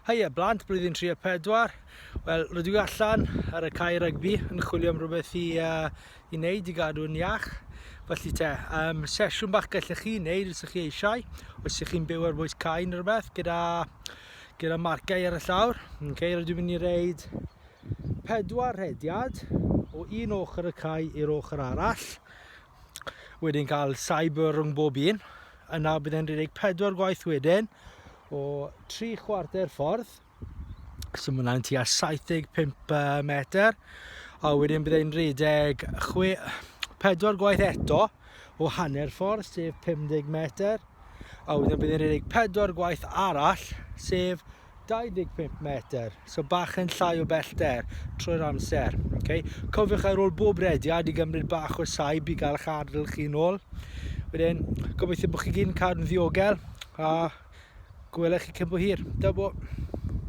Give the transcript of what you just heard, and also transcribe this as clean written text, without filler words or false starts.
Haia blant, blwyddyn 3 a 4. Wel, rydw i allan ar y cae rygbi yn chwilio am rhywbeth i, uh, i wneud i gadw yn iach. Felly te, um, sesiwn bach gallech chi wneud os ydych chi eisiau, os ydych chi'n byw ar bwys cae neu rhywbeth, gyda, gyda marciau ar y llawr. Okay, rydw i'n mynd i reid pedwar rhediad o un ochr y cae i'r ochr arall. Wedyn cael saib rhwng bob un. Yna bydd e'n rhedeg pedwar gwaith wedyn o tri chwarter ffordd. So mae hwnna'n tua 75 metr. A wedyn bydd e'n rhedeg chwe, pedwar gwaith eto o hanner ffordd, sef 50 metr. A wedyn bydd e'n rhedeg pedwar gwaith arall, sef 25 metr, so bach yn llai o bellter trwy'r amser. Okay? Cofiwch ar ôl bob rediad i gymryd bach o saib i gael eich ardal chi nôl. Wedyn, gobeithio bod chi gyd yn cadw'n ddiogel a gwelech chi cyn bo hir. Da bo.